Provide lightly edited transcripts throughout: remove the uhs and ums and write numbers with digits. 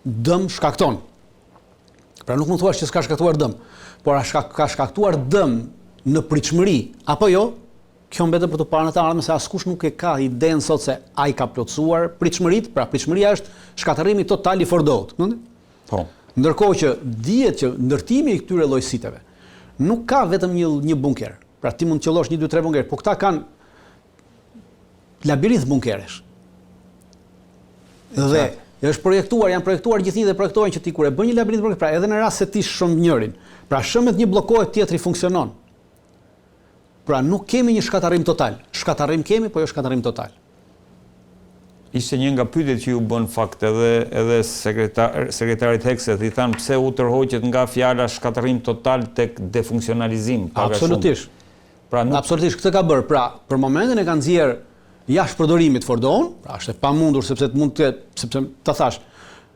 Dëm shkakton. Pra nuk mund të thuash që s'ka shkaktuar dëm, por a shka, ka shkaktuar dëm në pritshmëri apo jo? Kjo mbetet për t'u parë në të ardhmen se askush nuk e ka idenë sot se a i ka plotësuar pritshmëritë, pra pritshmëria është shkatërrimi total i Fordout, kupton? Po. Ndërkohë që dihet që ndërtimi i këtyre lloj siteve nuk ka vetëm një një bunker. Pra ti mund të qëllosh 1 2 3 bunker, po këta kanë labirinth bunkeresh. Dhe është projektuar, janë projektuar gjithnjë dhe projektohen që ti kur e bën një labirint bunker, pra edhe në rast se ti shemb njërin, pra shembet një bllokohet, tjetri funksionon. Pra nuk kemi një shkatërrim total. Shkatërrim kemi, po jo shkatërrim total. Ishte një nga pyetjet që iu bënë në fakt edhe edhe sekretar sekretarit Hegseth, i thanë pse u tërhoqët nga fjala shkatërrim total tek defunksionalizim, pak a shumë. Absolutisht. Pra nuk Absolutisht këtë ka bërë. Pra, për momentin e ka nxjerrë jashtë përdorimit Fordoun, pra është e pamundur sepse të mund të sepse ta thash,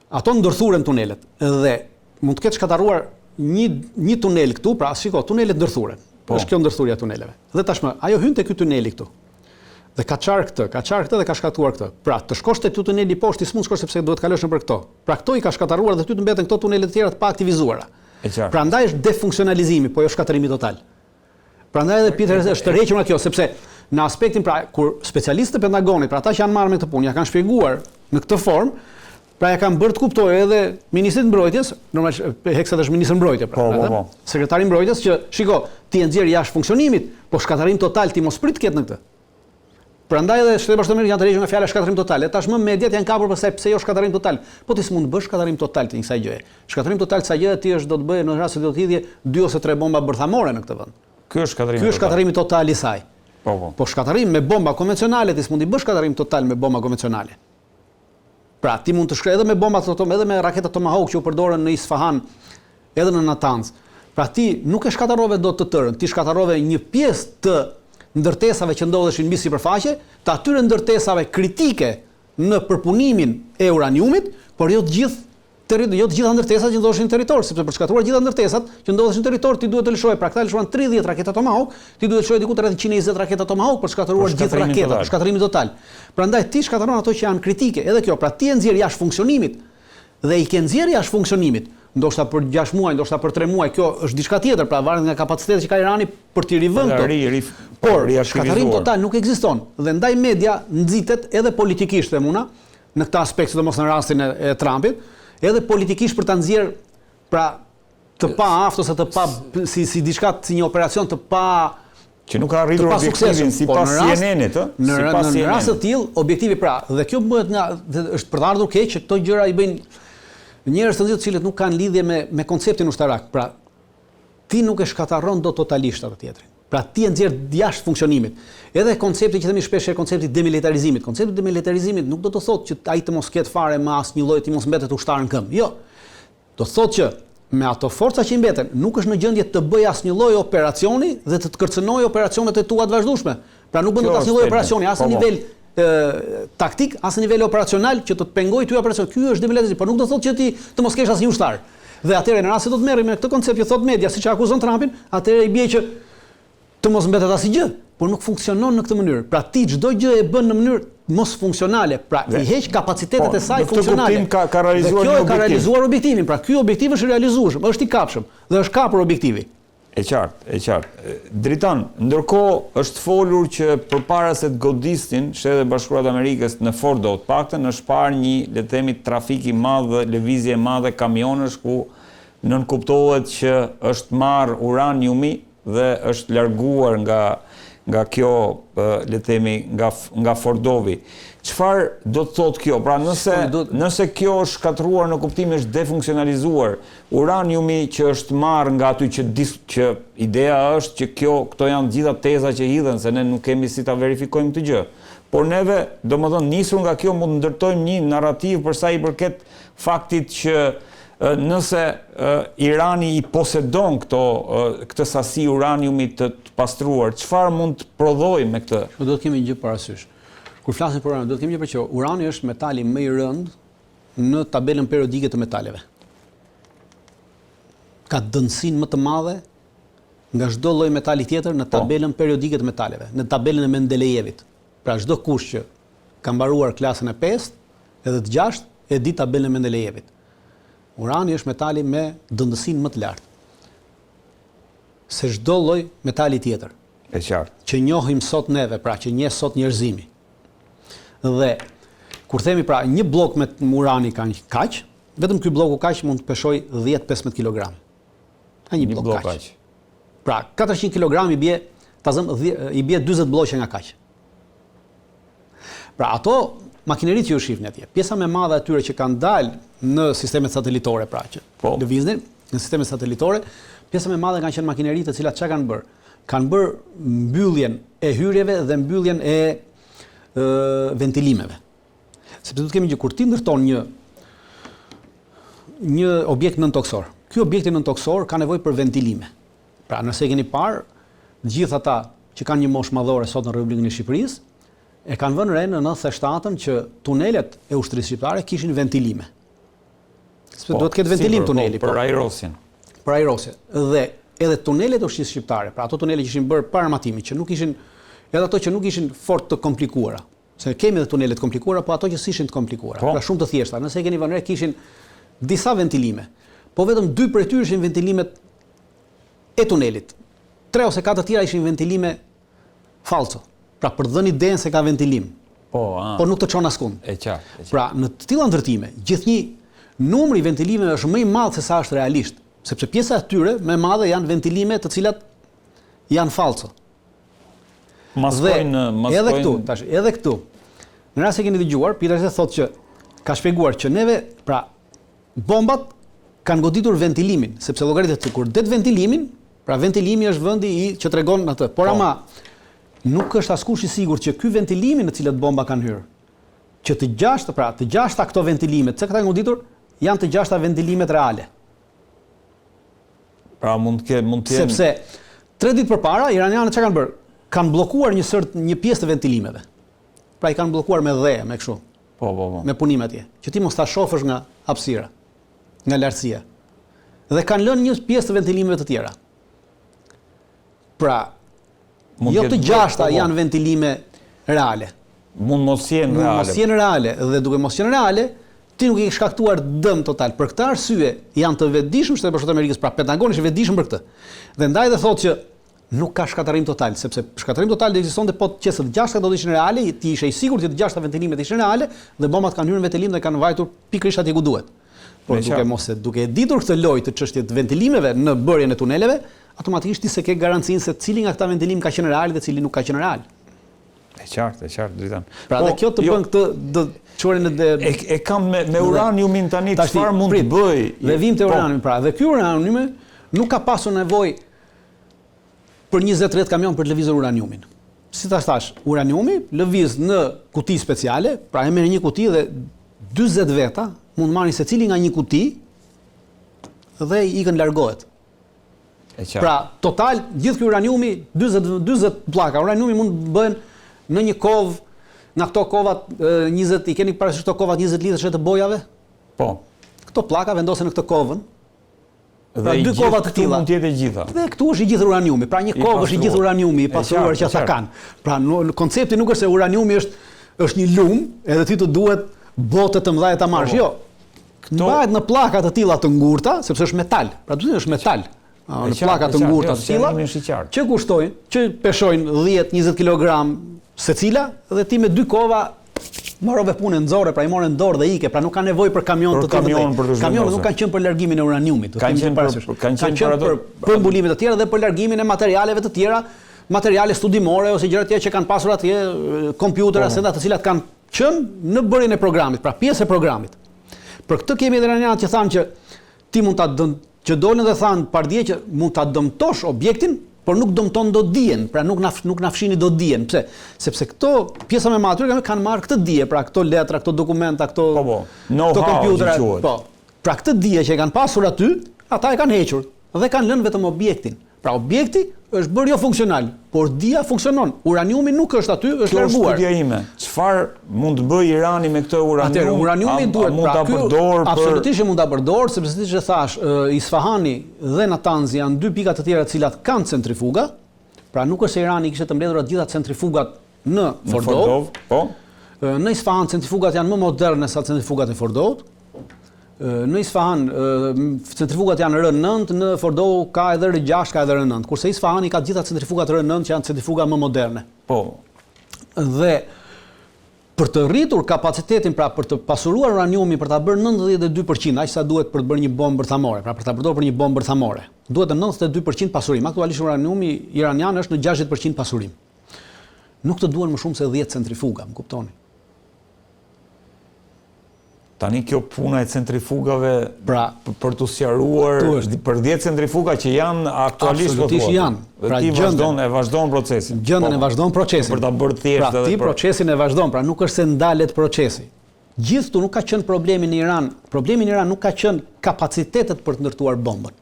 ato ndërthuren tunelet dhe mund të ketë shkatërruar një një tunel këtu, pra shiko, tunelet ndërthuren. Po. Është kjo ndërthurja e tuneleve. Dhe tashmë ajo hyn te ky tuneli këtu. Dhe ka çarë këtë, ka çarë këtë dhe ka shkatërruar këtë. Pra, të shkosh te ky tuneli poshtë, ti s'mund të shkosh sepse duhet të kalosh nëpër këto. Pra këto i ka shkatërruar dhe ty të mbeten këto tunele të tjera të paaktivizuara. E qartë. Prandaj është defunksionalizimi, po jo shkatërrimi total. Prandaj edhe Peter është tërhequr nga kjo, sepse në aspektin pra kur specialistët e Pentagonit, pra ata që janë marrë me këtë punë, ja kanë shpjeguar në këtë formë, pra ja kanë bërë të kuptojë edhe ministrit të mbrojtjes, normalisht Hegseth është ministër mbrojtje, pra, po, po, po. Sekretari i mbrojtjes që shiko, ti e nxjerr jashtë funksionimit, po shkatërrim total ti mos prit të ketë në këtë. Prandaj edhe Shtetet e Bashkuara të Amerikës janë tërhequr nga fjala shkatërrim total. E tashmë mediat janë kapur pastaj pse jo shkatërrim total. Po ti s'mund të bësh shkatërrim total të një kësaj gjëje. Shkatërrim total të kësaj gjëje ti është do të bëje në rast se do të hidhje dy ose tre bomba bërthamore në këtë vend. Ky është shkatërrimi total. Ky është shkatërrimi total i saj. Po, po. Po shkatërrim me bomba konvencionale ti s'mund të bësh shkatërrim total me bomba konvencionale. Pra, ti mund të shkre edhe me bomba të edhe me raketa Tomahawk që u përdorën në Isfahan, edhe në Natanz. Pra ti nuk e shkatërrove dot të tërën, ti shkatërrove një pjesë të ndërtesave që ndodheshin mbi sipërfaqe, të atyre ndërtesave kritike në përpunimin e uraniumit, por jo të gjithë jo të gjitha ndërtesat që ndodheshin në territor, sepse për të shkatërruar gjitha ndërtesat që ndodheshin në territor, ti duhet të lëshoje, pra këta lëshuan 30 raketa Tomahawk, ti duhet të lëshoje diku rreth 120 raketa Tomahawk për të shkatërruar gjithë raketat, për shkatërrimin total. Prandaj ti shkatërron ato që janë kritike, edhe kjo, pra ti e nxjerr jashtë funksionimit dhe i ke nxjerrë jashtë funksionimit, ndoshta për 6 muaj, ndoshta për 3 muaj, kjo është diçka tjetër, pra varet nga kapacitetet që ka Irani për t'i rivënë këto. Ri, ri, Por shkatërrim total nuk ekziston dhe ndaj media nxitet edhe politikisht them unë, në këtë aspekt, sidomos në rastin e, e Trumpit, edhe politikisht për ta nxjerrë pra të paaftë ose të pa si si diçka si një operacion të pa që nuk ka arritur objektivin sipas po, CNN-it, ë? Në, sipas në, në rast të tillë, objektivi pra, dhe kjo bëhet nga dhe është për të ardhur keq që këto gjëra i bëjnë njerëz të tillë të cilët nuk kanë lidhje me me konceptin ushtarak. Pra, ti nuk e shkatërron dot totalisht atë tjetrin. Pra ti e nxjerr jashtë funksionimit. Edhe koncepti që themi shpesh herë koncepti i demilitarizimit. Koncepti i demilitarizimit nuk do të thotë që ai të mos ketë fare më asnjë lloj, të mos mbetet ushtar në këmbë. Jo. Do të thotë që me ato forca që i mbeten, nuk është në gjendje të bëjë asnjë lloj operacioni dhe të të kërcënojë operacionet e tua të vazhdueshme. Pra nuk bën dot asnjë lloj operacioni, as në po, po. nivel taktik, as në nivel operacional që të të pengojë ty operacion. Ky është demilitarizim, por nuk do të thotë që ti të mos kesh asnjë ushtar. Dhe atëherë në rast se do të merremi me këtë koncept që thotë media, siç e akuzon Trumpin, atëherë i bie që të mos mbetet asgjë, por nuk funksionon në këtë mënyrë. Pra ti çdo gjë e bën në mënyrë mosfunksionale, pra i heq kapacitetet po, e saj funksionale. Në këtë kuptim ka, ka realizuar një objektiv. Dhe kjo e ka realizuar objektivin, pra ky objektiv është i realizueshëm, është i kapshëm dhe është kapur objektivi. E qartë, e qartë. Dritan, ndërkohë është folur që përpara se të godisnin Shtetet e Bashkuara të Amerikës në Fordo, të paktën është parë një, le të themi, trafik i madh dhe lëvizje e madhe kamionësh ku nënkuptohet që është marrë uraniumi dhe është larguar nga nga kjo, le të themi, nga nga Fordovi. Çfarë do të thotë kjo? Pra nëse nëse kjo është shkatërruar në kuptimin është defunksionalizuar, Uraniumi që është marrë nga aty që dis që ideja është që kjo këto janë të gjitha teza që hidhen se ne nuk kemi si ta verifikojmë këtë gjë. Por neve, domethënë nisur nga kjo mund të ndërtojmë një narrativë për sa i përket faktit që nëse Irani i posedon këto këtë sasi uraniumi të pastruar, çfarë mund të prodhojë me këtë? Po duhet të kemi një gjë parasysh. Kur flasim për uranin, duhet të kemi një gjë që urani është metali më i rëndë në tabelën periodike të metaleve. Ka dendësinë më të madhe nga çdo lloj metali tjetër në po. tabelën periodike të metaleve, në tabelën e Mendelejevit. Pra çdo kush që ka mbaruar klasën e 5 edhe të 6 e di tabelën e Mendelejevit. Urani është metali me dëndësinë më të lartë se çdo lloj metali tjetër. E qartë. Që njohim sot neve, pra që njeh sot njerëzimi. Dhe kur themi pra një bllok me urani ka kaq, vetëm ky blloku kaq mund të peshojë 10-15 kg. Ka një, një bllok kaq. Pra 400 kg i bie, ta zëm, i bie 40 blloqe nga kaq. Pra ato makineritë që ju shihni atje, pjesa më e madhe e tyre që kanë dalë në sistemet satelitore, pra që po. lëviznin në sistemet satelitore, pjesa më e madhe kanë qenë makineri të cilat çka kanë bërë? Kanë bërë mbylljen e hyrjeve dhe mbylljen e ë ventilimeve. Sepse duhet të kemi që kur ti ndërton një një objekt nëntokësor. Ky objekt nëntokësor ka nevojë për ventilime. Pra, nëse e keni parë, të gjithë ata që kanë një moshë madhore sot në Republikën e Shqipërisë, e kanë vënë re në 97-ën që tunelet e ushtrisë shqiptare kishin ventilime. Sepse po, duhet të ketë ventilim po, tuneli. Po, për ajrosjen. Për ajrosjen. Dhe edhe tunelet e ushtrisë shqiptare, pra ato tunele që ishin bërë para armatimit, që nuk ishin edhe ato që nuk ishin fort të komplikuara, Se kemi edhe tunele të komplikuara, po ato që s'ishin të komplikuara, po. pra shumë të thjeshta. Nëse e keni vënë re, kishin disa ventilime. Po vetëm dy prej tyre ishin ventilimet e tunelit. Tre ose katër tjera ishin ventilime falso. Pra për të dhënë idenë se ka ventilim. Po, a. Po nuk të çon askund. E qartë, e qartë. Pra në të tilla ndërtime, gjithnjë numri i ventilimeve është më i madh se sa është realisht, sepse pjesa e tyre më e madhe janë ventilime të cilat janë falso. Maskojnë, maskojnë. Edhe këtu, tash, edhe këtu. Në rast se keni dëgjuar, Peterson thotë që ka shpjeguar që neve, pra bombat kanë goditur ventilimin, sepse llogaritet se kur det ventilimin, pra ventilimi është vendi i që tregon atë. Por po. ama nuk është askush i sigurt që ky ventilimi në cilët bomba kanë hyrë, që të gjashta, pra të gjashta këto ventilime, të kanë goditur, janë të gjashta ventilimet reale. Pra mund të ketë mund të jenë Sepse tre ditë përpara iranianët çka kanë bërë? Kanë bllokuar një sër një pjesë të ventilimeve. Pra i kanë bllokuar me dhe, me kështu. Po, po, po. Me punime atje, që ti mos ta shohësh nga hapësira, nga lartësia. Dhe kanë lënë një pjesë të ventilimeve të tjera. Pra, mund jo të gjashta po, po. janë ventilime reale. Mund mos jenë reale. Mund mos jenë reale dhe duke mos qenë reale, ti nuk i ke shkaktuar dëm total. Për këtë arsye janë të vetëdijshëm Shtetet e Bashkuara të Amerikës, pra Pentagoni është i vetëdijshëm për këtë. Dhe ndaj dhe thotë që nuk ka shkatërrim total, sepse shkatërrim total do ekzistonte po të qe se të gjashta do të ishin reale, ti ishe i sigurt që të gjashta ventilimet ishin reale dhe bombat kanë hyrë në ventilim dhe kanë vajtur pikërisht atje ku duhet. Por duke mos e duke e ditur këtë lojë të çështje të ventilimeve në bërjen e tuneleve, automatikisht ti s'e ke garancinë se cili nga këta ventilim ka qenë real dhe cili nuk ka qenë real. E qartë, e qartë, Dritan. Pra po, dhe kjo të jo, bën këtë do çuarin në dhe e, e kam me, me uraniumin tani çfarë mund të bëj? Dhe vim te po. uraniumi, pra, dhe ky uranium nuk ka pasur nevojë për 20-30 kamion për të lëvizur uraniumin. Si ta thash, uraniumi lëviz në kuti speciale, pra e merr një kuti dhe 40 veta mund marrin secili nga një kuti dhe ikën largohet. E qartë. Pra, total, gjithë ky uraniumi, 40, 40 pllaka uraniumi mund të bëhen në një kovë, nga këto kovat 20, i keni parasysh këto kovat 20 litrëshe të bojave? Po. Këto pllaka vendosen në këtë kovën. Dhe pra, dy kova të tilla. Mund të jetë e gjitha. Dhe këtu është i gjithë uraniumi. Pra një kovë është i gjithë uraniumi i pasuruar që ata kanë. Pra në koncepti nuk është se uraniumi është është një lum, edhe ti të duhet bote të mëdha ta marrësh. Po, po. Jo, Këto... Mbahet në pllaka të tilla të ngurta, sepse është metal. Pra duhet është metal. Në pllaka të ngurta të tilla, që kushtojnë, që peshojnë 10-20 kg secila dhe ti me dy kova mbarove punë nxore, pra i more në dorë dhe ike, pra nuk ka nevojë për kamion të tillë. Kamionët nuk kanë qenë për largimin e uraniumit, do të kemi parasysh. Kanë qenë për për, për mbulime të tjera dhe për largimin e materialeve të tjera, materiale studimore ose gjëra të tjera që kanë pasur atje, kompjutera, po. senda të cilat kanë qenë në bërjen e programit, pra pjesë e programit. Për këtë kemi edhe iranianët që thanë që ti mund ta dëm, që dolën dhe thanë pardje që mund ta dëmtosh objektin, por nuk dëmton dot dijen, pra nuk na nuk na fshini dot dijen. Pse? Sepse këto pjesa më e madhe atyre kanë marrë këtë dije, pra këto letra, këto dokumenta, këto po, po. Know këto kompjutera, po. Pra këtë dije që e kanë pasur aty, ata e kanë hequr dhe kanë lënë vetëm objektin. Pra objekti është bërë jo funksional, por dija funksionon. Uraniumi nuk është aty, është larguar. Kjo është pyetja ime. Çfarë mund të bëjë Irani me këtë uranium? Atëherë uraniumi duhet mund pra, ta përdorë për Absolutisht që mund ta përdorë, sepse siç e thash, Isfahani dhe Natanzi janë dy pika të tjera të cilat kanë centrifuga. Pra nuk është se Irani kishte të mbledhura të gjitha centrifugat në Fordow. Po. Në Isfahan centrifugat janë më moderne se centrifugat e Fordout. Në Isfahan centrifugat janë R9, në Fordow ka edhe R6, ka edhe R9. Kurse Isfahani ka të gjitha centrifugat R9 që janë centrifuga më moderne. Po. Dhe për të rritur kapacitetin, pra për të pasuruar uraniumin për ta bërë 92%, aq sa duhet për të bërë një bombë bërthamore, pra për ta përdorur për një bombë bërthamore, duhet 92% pasurim. Aktualisht uraniumi iranian është në 60% pasurim. Nuk të duhen më shumë se 10 centrifuga, më kuptoni? Tani kjo puna e centrifugave pra, për t'u sqaruar për 10 centrifuga që janë aktualisht po thua. janë. Pra ti vazhdon e vazhdon procesin. Gjendën e po, vazhdon procesin. Për ta bërë thjesht pra, edhe ti procesin e vazhdon, pra nuk është se ndalet procesi. Gjithë këtu nuk ka qenë problemi në Iran. Problemi në Iran nuk ka qenë kapacitetet për të ndërtuar bombën.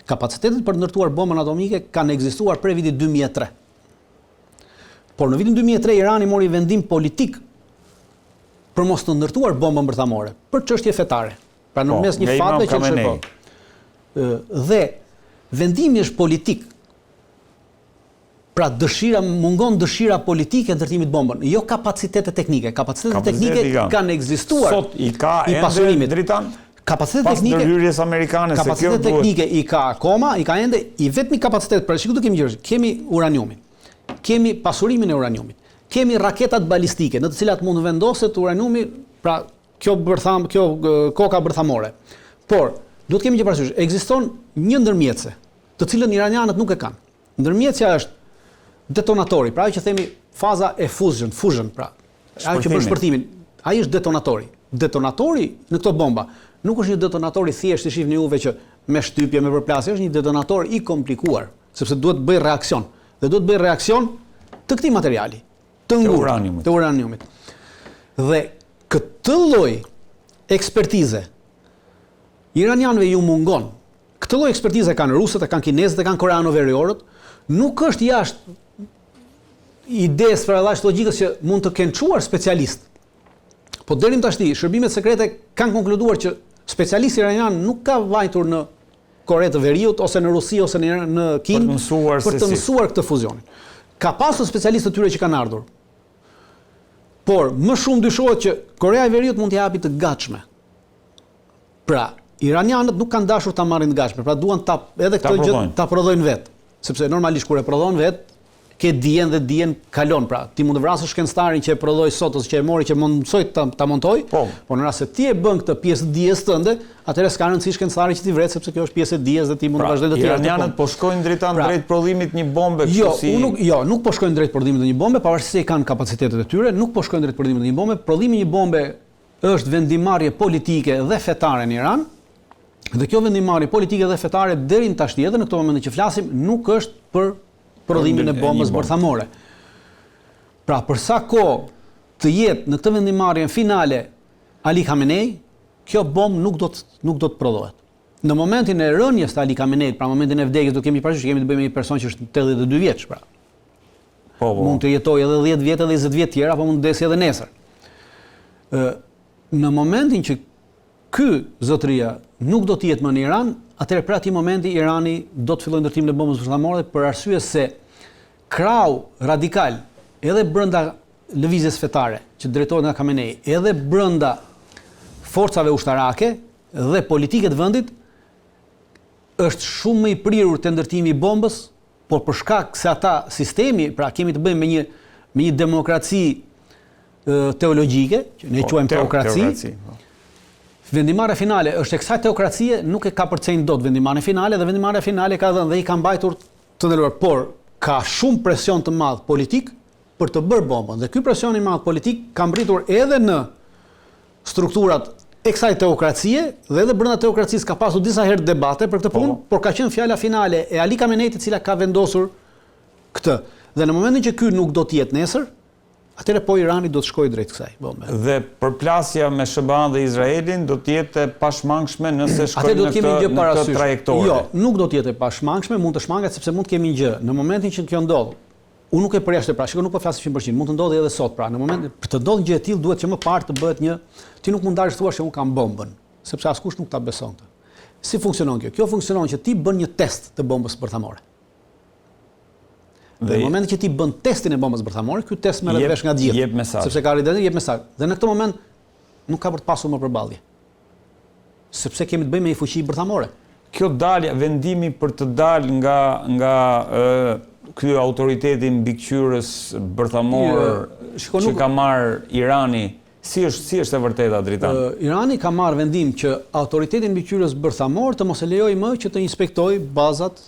Kapacitetet për të ndërtuar bombën atomike kanë ekzistuar prej vitit 2003. Por në vitin 2003 Irani mori vendim politik për mos të ndërtuar bombën bërthamore, për çështje fetare. Pra në po, mes një fatve që lëshoi po. Dhe vendimi është politik. Pra dëshira mungon dëshira politike e ndërtimit të bombën, jo kapacitete teknike. Kapacitetet teknike kanë ekzistuar. Sot i ka ende Dritan? Kapacitetet teknike pas ndërhyrjes amerikane se kjo duhet. Teknike i ka akoma, i ka ende i vetmi kapacitet, pra shiko këtu kemi gjë, kemi uraniumin. Kemi pasurimin e uraniumit. Kemi raketat balistike në të cilat mund të vendoset uraniumi, pra kjo bërtham, kjo koka bërthamore. Por duhet të kemi një parasysh, ekziston një ndërmjetëse, të cilën iranianët nuk e kanë. Ndërmjetësja është detonatori, pra ajo që themi faza e fusion, fusion, pra ajo që bën shpërthimin, ai është detonatori. Detonatori në këto bomba nuk është një detonator i thjeshtë, si shihni juve që me shtypje, me përplasje, është një detonator i komplikuar, sepse duhet të bëjë reaksion dhe duhet të bëjë reaksion të këtij materiali, të ngurtë, të uraniumit. Dhe këtë lloj ekspertize iranianëve ju mungon Këtë lloj ekspertize kanë rusët, e kanë kinezët, e kanë koreano-veriorët, nuk është jashtë idesë pra jashtë logjikës që mund të kenë çuar specialistë. Po deri më tashti, shërbimet sekrete kanë konkluduar që specialisti iranian nuk ka vajtur në Kore të Veriut ose në Rusi ose në në Kinë për të mësuar për të mësuar këtë fuzionin. Ka pasur specialistë të tyre që kanë ardhur. Por më shumë dyshohet që Korea e Veriut mund t'i japi të gatshme. Pra, iranianët nuk kanë dashur ta marrin të gatshme, pra duan ta edhe këtë gjë ta prodhojnë vetë, sepse normalisht kur e prodhon vetë, ke dijen dhe dijen kalon, pra ti mund të vrasësh shkencëtarin që e prodhoi sot ose që e mori që mundësoi ta, ta montojë, po. po në rast se ti e bën këtë pjesë të dijes tënde, atëherë s'ka rëndësi shkencëtari që ti vret sepse kjo është pjesë e dijes dhe ti mund pra, të vazhdojë të tjerë. Iranianët po shkojnë drejt pra, drejt prodhimit një bombe kështu jo, si nuk, jo, nuk po shkojnë drejt prodhimit të një bombe, pavarësisht se i kanë kapacitetet e tyre, nuk po shkojnë drejt prodhimit të një bombe. Prodhimi i një bombe është vendimmarrje politike dhe fetare në Iran, dhe kjo vendimmarrje politike dhe fetare deri në tashti edhe në këto momente që flasim nuk është për prodhimin e bombës bërthamore. Pra, për sa kohë të jetë në këtë vendimmarrje finale Ali Khamenei, kjo bombë nuk do të nuk do të prodhohet. Në momentin e rënies të Ali Khameneit, pra momentin e vdekjes, do kemi parasysh që kemi të bëjmë me një person që është 82 vjeç, pra. Po, po. Mund të jetojë edhe 10 vjet edhe 20 vjet tjera, apo mund të vdesë edhe nesër. Ë në momentin që ky zotëria nuk do të jetë më në Iran, atëherë prej atij momenti Irani do të fillojë ndërtimin e bombës bërthamore për arsye se krahu radikal edhe brenda lëvizjes fetare që drejtohet nga Khamenei, edhe brenda forcave ushtarake dhe politike të vendit është shumë më i prirur te ndërtimi i bombës por për shkak se ata sistemi, pra kemi të bëjmë me një me një demokraci teologjike, që ne e po, quajmë teokraci. teokraci po. Vendimmarrja finale është e kësaj teokracie, nuk e kapërcejnë dot vendimmarrjen finale dhe vendimmarrja finale ka dhënë dhe i ka mbajtur të ndaluar, por ka shumë presion të madh politik për të bërë bombën dhe ky presion i madh politik ka mbërritur edhe në strukturat e kësaj teokracie dhe edhe brenda teokracisë ka pasur disa herë debate për këtë punë, po. por ka qenë fjala finale e Ali Khameneit e cila ka vendosur këtë. Dhe në momentin që ky nuk do të jetë nesër, atëherë po Irani do të shkojë drejt kësaj bombe. Dhe përplasja me SHBA-n dhe Izraelin do të jetë e pashmangshme nëse shkojnë në këtë në këtë trajektore. Jo, nuk do të jetë e pashmangshme, mund të shmanget sepse mund të kemi një gjë. Në momentin që kjo ndodh, Unë nuk e përjashtoj, pra, shiko, nuk po flasim 100%, mund të ndodhi edhe sot, pra, në moment për të ndodhur një gjë e tillë duhet që më parë të bëhet një, ti nuk mund dalësh thuash që unë kam bombën, sepse askush nuk ta beson këtë. Si funksionon kjo? Kjo funksionon që ti bën një test të bombës bërthamore. Dhe në momentin që ti bën testin e bombës bërthamore, ky test merret vesh nga të gjithë. Jep mesazh. Sepse ka rritje, jep mesazh. Dhe në këtë moment nuk ka për të pasur më përballje. Sepse kemi të bëjmë me një fuqi bërthamore. Kjo dalja, vendimi për të dalë nga nga ky autoriteti mbikëqyrës bërthamor që ka marrë Irani, si është si është e vërteta Dritan? Irani ka marrë vendim që autoritetin mbikëqyrës bërthamor të mos e lejojë më që të inspektojë bazat.